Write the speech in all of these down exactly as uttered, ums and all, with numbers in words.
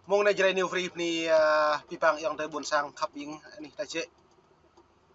Mông anai Jrai New Free bơni, ah, abih bang ayŏng adơi ƀuôn sang khăp ƀing anih ta jĕ.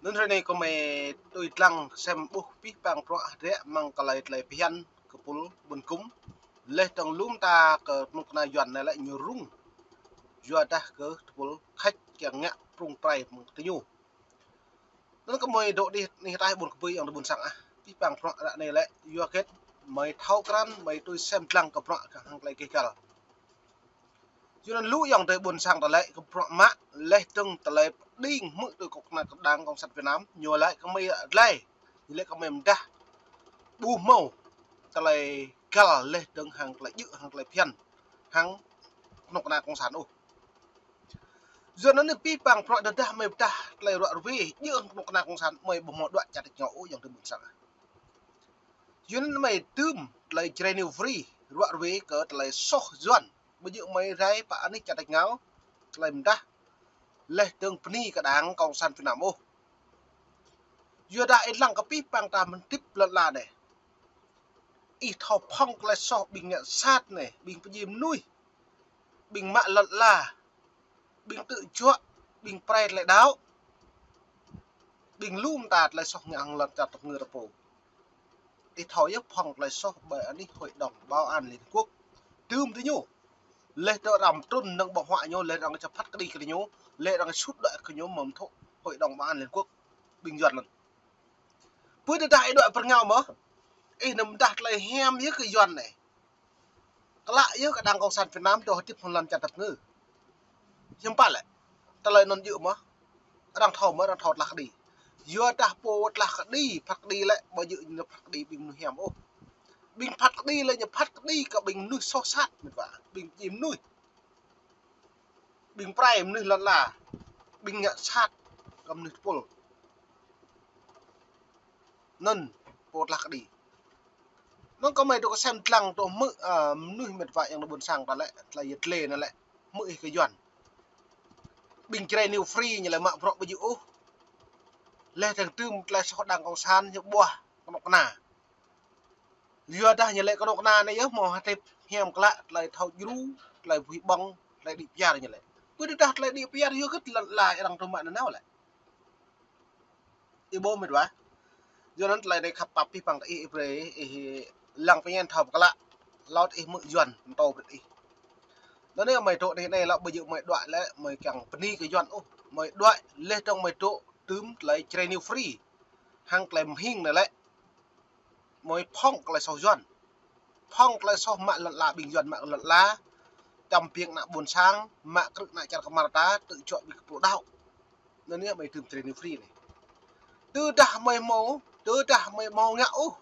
Anŭn hrơi anai kơmơi tui lăng sem ƀuh abih bang bruă hơdră mơ̆ng tơlơi tơlơi phiăn kơ tơpul ƀôn gŭm. Laih dơ̆ng lŏm ta kơ kơnuk kơna Yuan anai lĕ ñu rŭng. Yua dah kơ tơpul Khač kiăng ngă prŭng prai mơ̆ng tơ ñu. Anŭn kơmơi dŏ anih, anih ataih ƀôn kơbơi ayŏng adơi ƀuôn sang ah. Abih bang bruă ră anai lĕ yua hơget mơi thâo krăn, mơi tui sem lăng kơ bruă kơ hăng tơlơi gêh gal. Yua anŭn lu ayŏng adơi ƀuôn sang ta lĕ kơ bruă mă laih dơ̆ng tơlơi pơđing hmư̆ tui kơnuk kơna kơ Đảng Cộng sản Việt Nam, ñu lĕ kơmơi lĕ, ñu lĕ kơmơi mơdah ƀu hmâo tơlơi găl laih dơ̆ng hăng tơlơi djơ̆ hăng tơlơi phiăn hăng kơnuk kơna Cộng sản ôh. Yua anŭn anai abih bang bruă tơdah mơi pơdah tơlơi ruă ruai djơ̆ hăng kơnuk kơna Cộng sản, mơi ƀu hmâo đuaĭ čar tač rơngiao ôh ayŏng adơi ƀuôn sang ah. Yua anŭn mơi tơm tơlơi Jrai New Free ruă ruai kơ tơlơi soh Yuan. Ƀu djơ̆ mơi rai pơ anih čar tač rơngiao tơlơi mơdah laih dơ̆ng bơni kơ Đảng Cộng sản Việt Nam ôh. Yua dah ih lăng kơ abih bang ta mơ̆n hơdip lŏn ala anai, ih thâo phŏng tơlơi soh ƀing ngă sat anai, ƀing pơdjai mơnuih, ƀing mă lŏn ala, ƀing tơjuă, ƀing prai tơlơi đaŏ, ƀing lŏm ta tơlơi soh ngă hăng lŏn čar tơpơngư ta pô. Ih thâo yơh phŏng tơlơi soh ƀơi anih Hội đồng Bảo an Liên Hợp Quốc. Tơm tơ ñu. Laih dơ̆ng arăng trŭn nơ̆ng ƀơ̆ng huă ñu, laih arăng čơpăt kơđi kơ ñu, laih arăng sut đuaĭ kơ ñu mơ̆ng thŏ Hội đồng Bảo an Liên Hợp Quốc. Ƀing Yuan anŭn. Pơ tơdah ih đuaĭ pơ rơngiao mơ̆, ih anăm mơdah tơlơi hiam yơh kơ Yuan anai. Klă yơh kơ Đảng Cộng sản Việt Nam dŏ hơdip hăng lŏn čar tơpơngư. Hiư̆m pă lĕ. Tơlơi anŭn djơ̆ mơ̆. Arăng thâo mơ̆, arăng thâo tlaih kơđi. Yua dah pô tlaih kơđi, phat kơđi lĕ, ƀu djơ̆ ñu phat kơđi ƀing mơnuih hiam ôh. Ƀing phat kơđi lĕ ñu phat kơđi kơ ƀing mơnuih soh sat, mĕt wa. Ƀing pơdjai mơnuih. Ƀing prai mơnuih lŏn ala. Ƀing ngă sat kơ mơnuih tơpul. Anŭn pô tlaih kơđi. Anŭn kơmơi dŏ kơsem lăng dŏ hmư̆, ah, mơnuih mĕt wa ayŏng adơi ƀuôn sang ta lĕ, tơlơi yet lĕ anai lĕ, hmư̆ ih kơ Yuan. Ƀing Jrai New Free ñu lĕ mă bruă ƀu djơ̆ ôh. Laih dơ̆ng tơm tơlơi soh Đảng Cộng sản ñu ƀuah kơnuk kơna. Yua dah ñu lĕ kơnuk kơna anai yơh hmâo hơdip hiam klă, tơlơi thâo djru, tơlơi ƀuh ƀơ̆ng, tơlơi đĭ pơyar ñu lĕ. Pơ tơdah tơlơi đĭ pơyar yua hơget lŏn ala arăng tŭ mă nanao lĕ. Ih ƀuh mĕt wa. Yua anŭn tơlơi anai khăp pap abih bang kơ ih, ih brơi ih lăng pơñen thâo pơklă. Lŏt ih hmư̆ Yuan pơtô brơi ih. Anŭn anai mơi dŏ anih anai lĕ ƀu djơ̆ mơi đuaĭ lĕ mơi kiăng bơni kơ Yuan ôh. Mơi đuaĭ laih dơ̆ng mơi dŏ tơm tơlơi Jrai New Free. Hăng tơlơi mơhing anai lĕ mơi phŏng tơlơi soh Yuan. Phŏng tơlơi soh mă lŏn ala, ƀing Yuan mă lŏn ala. Čăm biang ană ƀuôn sang, mă krư̆ ană čar kơmar ta, tơjuă ƀing kơpul đaŏ. Anŭn anai mơi tơm Jrai New Free anai. Tơdah mơi hmâo, tơdah mơi hmâo ngă ôh.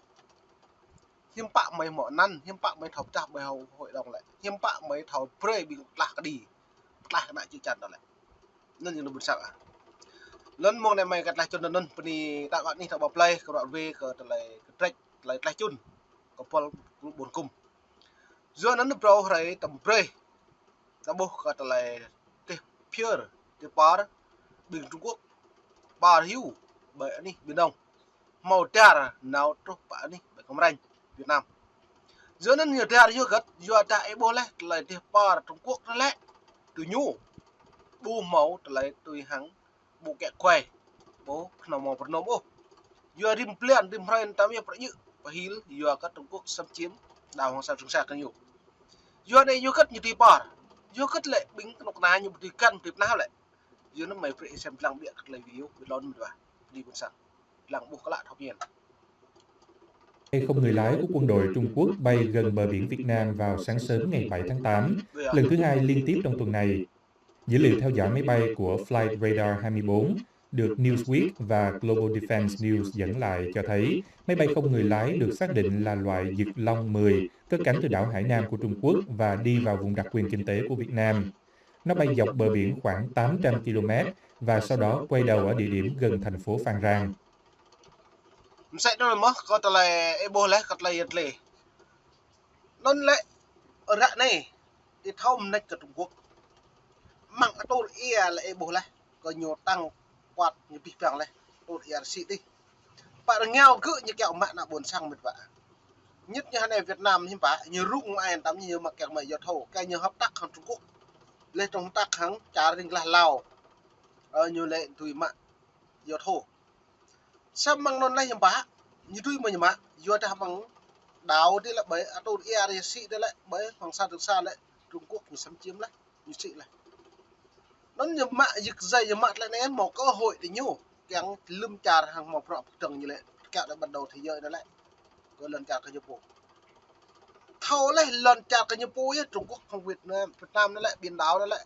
Hiư̆m pă mơi hmâo anăn, hiư̆m pă mơi thâo pơdah ƀơi Hội đồng lĕ. Hiư̆m pă mơi thâo brơi ƀing tlaih kơđi, tlaih kơ ană čư̆ čan ta lĕ. Anŭn ayŏng adơi ƀuôn sang ah. Anŭn mông anai mơi kơ tlaih čun anŭn bơni ta kơ anih ta ƀă plơi kơ ruă ruai kơ tơlơi kơdrĕč, tơlơi tlaih čun. Kơ pôl kơ ƀôn gŭm. Yua anŭn phrâo hrơi tơm brơi. Ta ƀuh kơ tơlơi tih phiơr, tih pơr, ƀing Trung Quốc, pơr hyu, ƀơi anih Biển Đông. Hmâo dar nao truh pơ anih ƀơi Cam Ranh, Việt Nam. Yua anŭn ñu dar yua hơget, yua dah ih ƀuh laih, tơlơi tih pơr Trung Quốc anai lĕ, tui ñu. Ƀu hmâo tơlơi tui hăng ƀu kĕ kuai, ƀu pơnơ̆ng mơ̆ng pơnơ̆ng ôh. Yua rĭm blan, rĭm hrơi ta mơ̆ pơrơjư̆, pơhil, yua kơ Trung Quốc xâm chiếm đảo Hoàng Sa Trường Sa kơ ñu. Yua anai yua hơget ñu tih pơr. Yua hơget lĕ ƀing kơnuk kơna ñu ƀu tui găn, ƀu tui pơnah lĕ. Yua anŭn mơi brơi ih sem lăng ƀiă kơ tơlơi video, ƀiă lŏn mĕt wa. Bơni ƀuôn sang. Lăng ƀuh klă thâo pơñen. Xe không người lái của quân đội Trung Quốc bay gần bờ biển Việt Nam vào sáng sớm ngày bảy tháng tám, lần thứ hai liên tiếp trong tuần này. Dữ liệu theo dõi máy bay của Flight Radar hai mươi bốn được Newsweek và Global Defense News dẫn lại cho thấy máy bay không người lái được xác định là loại Dực Long mười, cất cánh từ đảo Hải Nam của Trung Quốc và đi vào vùng đặc quyền kinh tế của Việt Nam. Nó bay dọc bờ biển khoảng tám trăm ki-lô-mét và sau đó quay đầu ở địa điểm gần thành phố Phan Rang. Msĕ anŭn mơ̆, kơ tơlơi ih ƀuh laih, kơ tơlơi yet lĕ. Anŭn lĕ, ră anai, ih thâo mơneč kơ Trung Quốc. Mơ̆ng atur ia lĕ ih ƀuh laih, kơ ñu tăng kuat ñu abih bang laih, atur ia rơsĭ dih. Pă rơngiao gơ̆ ñu kiăng mă ană ƀuôn sang mĕt wa. Ñit ñu hơnai Việt Nam hiư̆m pă, ñu rŭng mă ai tam ñu mă kiăng mă yua thâo, kiăng ñu hợp tác hăng Trung Quốc. Leh tŏng tăk hăng čar ring glah Lao. Ơ, ñu lĕ tui mă yua thô. Samơ̆ mơ̆ng anŭn lĕ ñu ƀă, ñu tui mơ̆ ñu mă, yua dah mơ̆ng đảo dih lĕ ƀơi, atur ia ri sĭ dih lĕ ƀơi, Hoàng Sa Trường Sa lĕ, Trung Quốc ñu xâm chiếm lĕ, ñu sĭ lĕ. Anŭn ñu mă, yơk djai ñu mă tơlơi anai, hmâo cơ hội dih ñu, kiăng lơ̆m čar hăng hmâo prăk pơkơdơ̆ng ñu lĕ, kiăng đa ban đầu thế giới anai lĕ, kơ lŏn čar kơ ñu pô. Thâo lĕ lŏn čar kơ ñu pô yơh, Trung Quốc hăng Việt Nam, Việt Nam anai lĕ, biển đảo anai lĕ,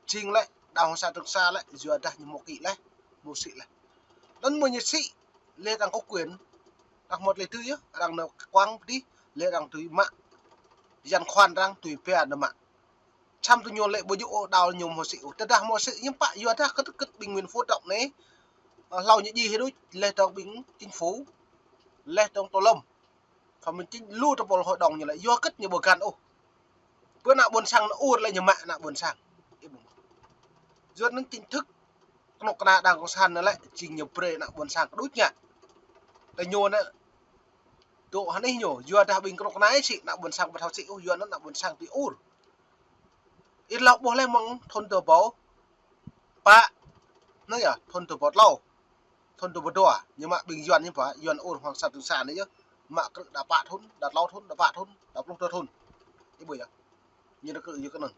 jing lĕ, đảo Hoàng Sa Trường Sa lĕ, yua dah ñu hmâo kĭ lĕ, hmâo sĭ lĕ. Anŭn mơ̆ ñu sĭ, lĕ arăng có quyền, arăng hmâo tơlơi tui yơh, arăng nao quăng pơ dih, lĕ arăng tui mă, yan khoan arăng tui pia nao mă. Samơ̆ tui ñu lĕ ƀu djơ̆ ôh đảo ñu hmâo sĭ ôh. Tơdah hmâo sĭ hiư̆m pă yua dah kơt kơt ƀing Nguyễn Phú Trọng anai, ơ, hlâo ñu djai hĭ đôč, leh tŏng ƀing chính phủ, leh tŏng tô lâm. Khăm minh chính lu tơpul hội đồng ñu lĕ yua kơt ñu ƀu găn ôh. Pơ ană ƀôn sang anŭn ur lĕ ñu mă ană ƀôn sang. Yua anŭn chính thức kơnuk kơna đảng cộng sản anai lĕ, jing ñu brơi ană ƀôn sang kơ đôč ngă. Tơ ñu anai, dŏ hơnih ñu, yua dah ƀing kơnuk kơna sĭ, ană ƀôn sang ƀu thâo sĭ ôh, yua anŭn ană ƀôn sang tui ur. Ih lăp ƀuh leh mơ̆ng thun dua ƀâo pă, anai yơh, thun dua ƀâo klâo, thun dua ƀâo dua, ñu mă ƀing Yuan ñu pă, Yuan ur Hoàng Sa Trường Sa anai yơh, mă krư̆ đa pă thun, đa klâo thun, đa pă thun, đa pluh dua thun. Ih ƀuh yơh. Ñu nao krư̆ yua kơ anŭn.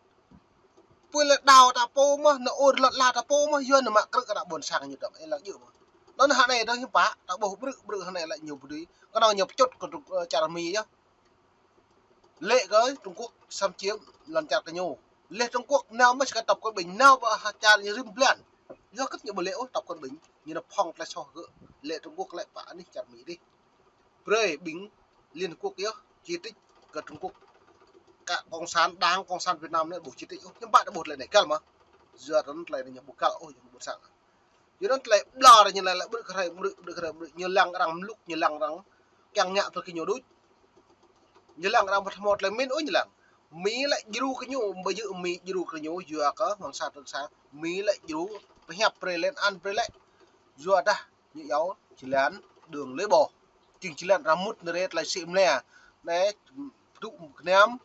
Pui lĕ đao ta pô mơ̆, nao ur lŏn la ta pô mơ̆, yua nao mă krư̆ kơ ană ƀôn sang ñu dŏ, ih lăng djơ̆ mơ̆. Anŭn hơnai dơ̆ng hiư̆m pă, ta ƀuh brư̆ brư̆ hơnai lĕ ñu pơdui. Kơnơ̆ng ñu pơčut kơ, ơ, čar Mi yơh. Lĕ kơ Trung Quốc xâm chiếm lŏn čar kơ ñu. Leh Trung Quốc nao mơ̆ kơ tập Cận Bình, nao ƀơi ha čar ñu rĭm blan. Yua kơt ñu ƀu lĕ ôh tập Cận Bình, ñu nao phŏng tơlơi soh gơ̆. Lĕ Trung Quốc lĕ pă anih čar Mi dih. Brơi ƀing Liên Hợp Quốc yơh chỉ trích kơ Trung Quốc. Kơ cộng sản, đảng cộng sản Việt Nam anai ƀu chỉ trích ôh, hiư̆m pă dah ƀuh tơlơi anai găl mơ̆. Yua anŭn tơlơi anai ñu ƀu găl ôh, ñu ƀu săng. Yua anŭn tơlơi ƀlŏr ñu lĕ, lĕ brư̆ kơ hrơi brư̆, brư̆ kơ hrơi brư̆, ñu lăng arăng mluk, ñu lăng arăng kiăng ngă tui kơ ñu đôč. Ñu lăng arăng ƀu hmâo tơlơi mĭn ôh ñu lăng. Mi lĕ djru kơ ñu, ƀu djơ̆ Mi djru kơ ñu, yua kơ Hoàng Sa Trường Sa, Mi lĕ djru, pơhiăp brơi lĕ, an brơi lĕ. Yua dah ñu iâu jơlan đường lưỡi bò. Jing jơlan arăng mŭt anai rai tơlơi sĭ mơlĕ. Anai, pơdŭ kơnăm,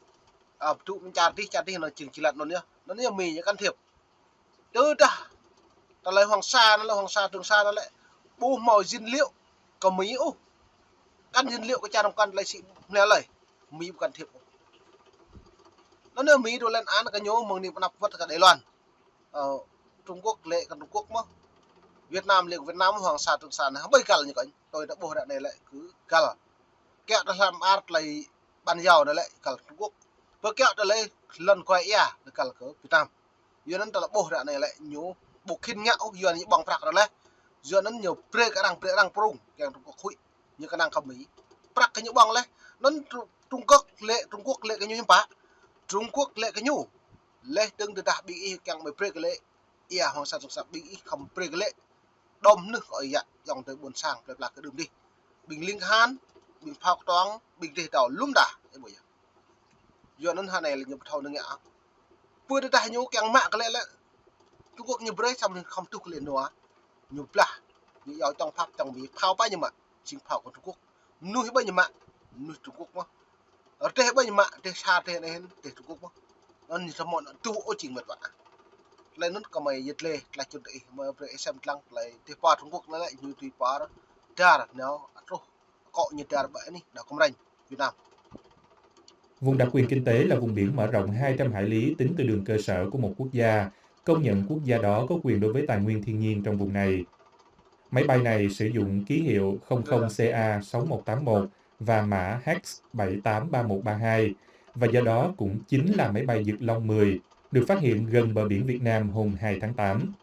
ơ, pơdŭ mơ̆ng čar dih, čar dih anŭn jing jơlan anŭn yơh. Anŭn yơh Mi ñu can thiệp. Tơdah tơlơi Hoàng Sa anai lĕ, Hoàng Sa Trường Sa anai lĕ, ƀu hmâo dữ liệu kơ Mi ôh. Kăn dữ liệu kơ čar arăng kăn tơlơi sĭ mơlĕ lơi. Mi ƀu can thiệp ôh. Anŭn yơh Mi dŏ lên án kơ ñu mơ̆ng anai pơ anăp wơ̆t kơ Đài Loan. Ơ, Trung Quốc lĕ kơ Trung Quốc mơ̆. Việt Nam lĕ kơ Việt Nam, Hoàng Sa Trường Sa anai, ƀơi găl ñu kơnh. Tui ta ƀuh ră anai lĕ kơ găl. Kiăng ta hlăm ar tơlơi ƀăn yao anai lĕ găl Trung Quốc. Pơ kiăng ta lĕ lŏn kuai ia, lĕ găl kơ Việt Nam. Yua anŭn ta lĕ ƀuh ră anai lĕ ñu ƀu khĭn ngă ôh, yua anŭn ñu ƀơ̆ng prăk ră leh. Yua anŭn ñu brơi kơ arăng, brơi arăng prung, kiăng Trung Quốc huĭ. Ñu kơnang kơ Mi. Prăk kơ ñu ƀơ̆ng leh. Anŭn Tru-, Trung Quốc lĕ, Trung Quốc lĕ kơ ñu hiư̆m pă. Trung Quốc lĕ kơ ñu. Leh dơ̆ng tơdah ƀing ih kiăng mơi brơi kơ lĕ. Ia Hoàng Sa Trường Sa ƀing ih khŏm brơi kơ lĕ. Đom nưh kơ ơi yă, yŏng tơ ƀôn sang, plơi pla kơ đưm dih. Ƀing ling khan, ƀing phao kơtuang, ƀing dêh dâo lŏm dah, ih ƀuh yơh. Yua anŭn hơnai lĕ ñu ƀu thâo nao ngă. Pơ tơdah ñu kiăng mă kơ lĕ lĕ, Trung Quốc ñu brơi samơ̆ khŏm tuh kơ lĕ nua. Ñu blah, ñu iâu čŏng pap, čŏng Mi, phao pă ñu mă, jing phao kơ Trung Quốc. Mơnuih ƀơi ñu mă, mơnuih Trung Quốc mơ̆. Rơdêh ƀơi ñu mă, rơdêh sa, rơdêh anai, rơdêh Trung Quốc mơ̆. Anŭn ñu samơ̆ anŭn tuh ôh jing mĕt wa. Tơlơi anŭn kơmơi yet lĕ, tơlơi čun tơ ih, mơi brơi ih sem lăng, tơlơi rơdêh pơ Trung Quốc anai lĕ, ñu tui pơ dar, nao, truh, akŏ ñu dar ƀơi anih, đảo Cam Ranh, Việt Nam. Vùng đặc quyền kinh tế là vùng biển mở rộng hai trăm hải lý tính từ đường cơ sở của một quốc gia, công nhận quốc gia đó có quyền đối với tài nguyên thiên nhiên trong vùng này. Máy bay này sử dụng ký hiệu không không C A sáu một tám một và mã Hex bảy tám ba một ba hai, và do đó cũng chính là máy bay Dực Long mười, được phát hiện gần bờ biển Việt Nam hôm hai tháng tám.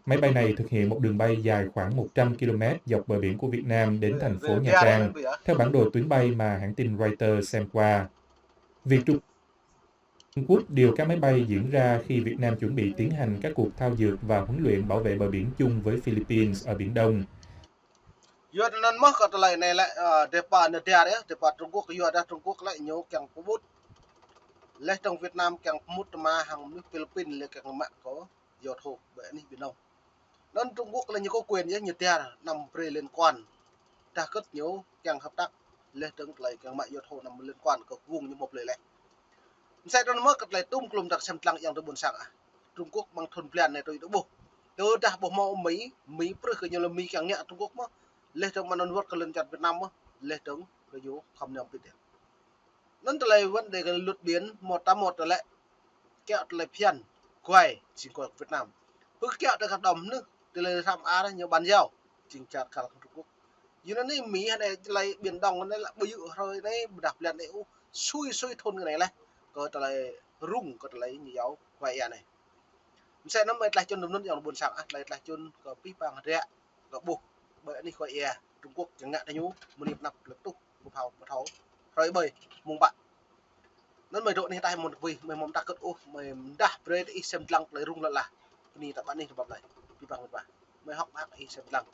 Máy bay này thực hiện một đường bay dài khoảng một trăm ki-lô-mét dọc bờ biển của Việt Nam đến thành phố Nha Trang, theo bản đồ tuyến bay mà hãng tin Reuters xem qua. Việc Trung Trung Quốc điều các máy bay diễn ra khi Việt Nam chuẩn bị tiến hành các cuộc thao dượt và huấn luyện bảo vệ bờ biển chung với Philippines ở Biển Đông. Yua anŭn mơ̆ kơ tơlơi anai lĕ, ơ, rơdêh pơ anai dar yơh, rơdêh pơ Trung Quốc, yua dah Trung Quốc lĕ ñu kiăng pơƀut. Leh dơ̆ng Việt Nam kiăng pơmŭt tơma hăng mơnuih Philippines lĕ kiăng mă kơ yua thô ƀơi anih Biển Đông. Anŭn Trung Quốc lĕ ñu có quyền yơh ñu dar anăm brơi liên quan. Dah kơt ñu kiăng hợp tác leh dơ̆ng tơlơi kiăng mă yua thô anăm liên quan kơ vùng ñu mơ̆ plơi lĕ. Mơsĕ anŭn mơ̆ kơ tơlơi tum klum ta sem lăng ayŏng adơi ƀôn sang ah. Trung Quốc mơ̆ng thun blan anai tui ta ƀuh. Tơdah ƀuh hmâo Mi, Mi prưh kơ ñu lĕ Mi kiăng ngă Trung Quốc mơ̆. Laih dơ̆ng mơ̆ng anŭn wơ̆t kơ lŏn čar Việt Nam mơ̆. Laih dơ̆ng kơ ñu khŏm nao pit. Anŭn tơlơi vấn đề kơ luật biển một tám một tơlơi kiaŏ tơlơi phiăn, kuai, jing kuai Việt Nam. Pơ kiaŏ tơlơi kơđŏm anŭn, tơlơi hrăm ar ñu bàn giao, jing čar kal Trung Quốc. Yua anŭn anai Mi anai tơlơi Biển Đông anai lĕ ƀu djơ̆ hrơi anai, ƀôdah blan anai ôh, sui sui thun kơ anai laih. Kơ tơlơi rŭng, kơ tơlơi ñu yua kuai ia anai. Mơsĕ anŭn mơi tlaih čun tơm anŭn ayŏng adơi ƀôn sang ah, tlaih tlaih čun kơ pih pang hơdră, kơ ƀuh, ƀơi anih kuai ia, Trung Quốc kiăng ngă tơ ñu, mơni pơnăp lĕ tuh, kơ phao, kơ thâo, hrơi ƀơi, mơ̆ng pă. Anŭn mơi dŏ anih ataih mơ̆n tơpui, mơi mơ̆m ta kơt ôh, mơi mơdah brơi tơ ih sem lăng tơlơi rŭng lălah. Bơni ta ƀă anih tơpă lơi, pih pang mơ̆n pă. Mơi hŏk mơak ih sem lăng.